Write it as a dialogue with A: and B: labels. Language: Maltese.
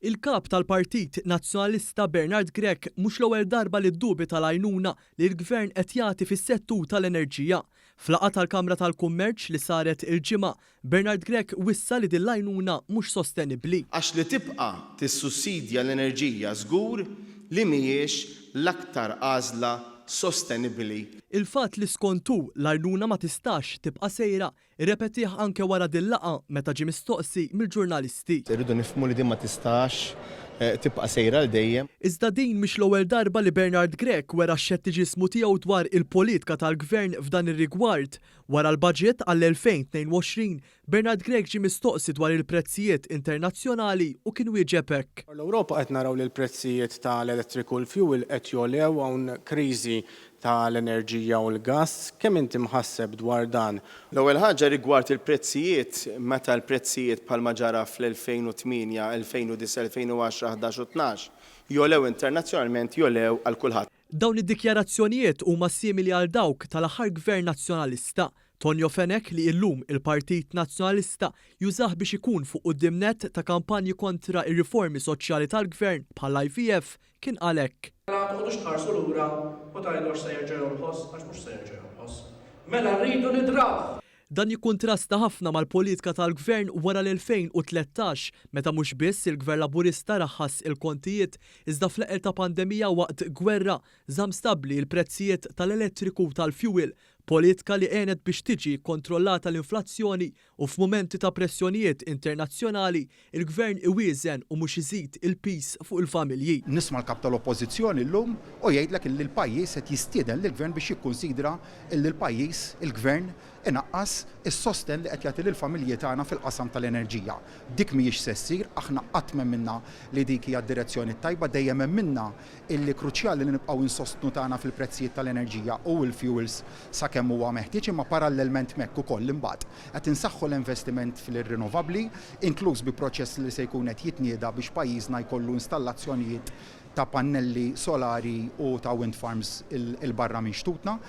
A: Il-Kap tal-Partit Nazzjonalista Bernard Grech mhux l-ewwel darba li ddubita l-għajnuna li l-Gvern qed jagħti fis-settur tal-enerġija. F'laqgħa tal-Kamra tal-Kummerċ li saret il-Ġimgħa, Bernard Grech wissa li din l-għajnuna mhux sostenibbli.
B: Għax li tibqa' tissussidja l-enerġija żgur li mhijiex l-aktar għażla sostenibbli.
A: Il-fatt li skont hu, l-għajnuna ma tistax tibqa' sejra, irrepetih anke wara din laqgħa meta ġie mistoqsi mill-ġurnalisti.
B: Irridu nifhmu li din ma tistax tibqa' sejra għal dejjem.
A: Iżda din mhix l-ewwel darba li Bernard Grech wera x-xettiċiżmu tiegħu dwar il-politika tal-Gvern f'dan ir-rigward. Wara l-budget għall-2022, Bernard Grech ġie mistoqsi dwar il-prezzijiet internazzjonali u kien wieġeb hekk.
C: L-Ewropa qed naraw li l-prezzijiet tal-elettriku u l-fuel qed jogħlew, hawn kriżi tal-enerġija u l-gass. Kemm inti mħasseb dwar dan?
B: L-ewwel ħaġa rigward il-prezzijiet, meta l-prezzijiet bħalma ġara fl-2008, 2009, 2010, 11 u 12 jogħlew internazzjonalment jogħlew għal kulħadd.
A: Dawn id-dikjarazzjonijiet huma simili għal dawk tal-aħħar Gvern Nazzjonalista, Tonio Fenech li illum il-Partit Nazzjonalista jużah biex ikun fuq quddiem nett ta' kampanji kontra r-riformi soċjali tal-Gvern bħall-IVF kien qal hekk.
D: Mela toqgħodux tħarsu lura u tgħidu għax se jerġa' jonqos għax mhux se jerġa' jonqos. Mela rridu nidrawh!
A: Dan jikkuntrasta ħafna mal-politika tal-Gvern wara l-2013 meta mhux biss il-Gvern Laburista raħħas il-kontijiet iżda fl-eqel ta' pandemija waqt gwerra żamm stabbli l-prezzijiet tal-elettriku u tal-fjuwil, politka li għenet biex tiġi kkontrollata l-inflazzjoni u f'mumenti ta' pressjonijiet internazzjonali, il-Gvern iwieżen u mhux iżid il-piż fuq il-familji.
E: Nisma' l-Kap tal-Oppożizzjoni llum u jgħidlek illi l-pajjiż qed jistieden lill-Gvern biex jikkunsidra illi l-pajjiż, il-Gvern, inaqqas is-sostenn li qed jagħti lill-familji tagħna fil-qasam tal-enerġija. Dik mhijiex se ssir, aħna qatt m'emminna li dik hija d-direzzjoni t-tajba, dejjem emminna illi kruċjali li nibqgħu insostnu tagħna fil-prezzijiet tal-enerġija u l-fuels sakemm huwa meħtieġ imma parallelment m'hekk ukoll imbagħad qed insaħħu l-investiment fl-rinnovabbli, inkluż bi proċess li se jkun qed jitnieda biex pajjiżna jkollu installazzjonijiet ta' pannelli solari u ta' wind farms 'il barra minn xtutna.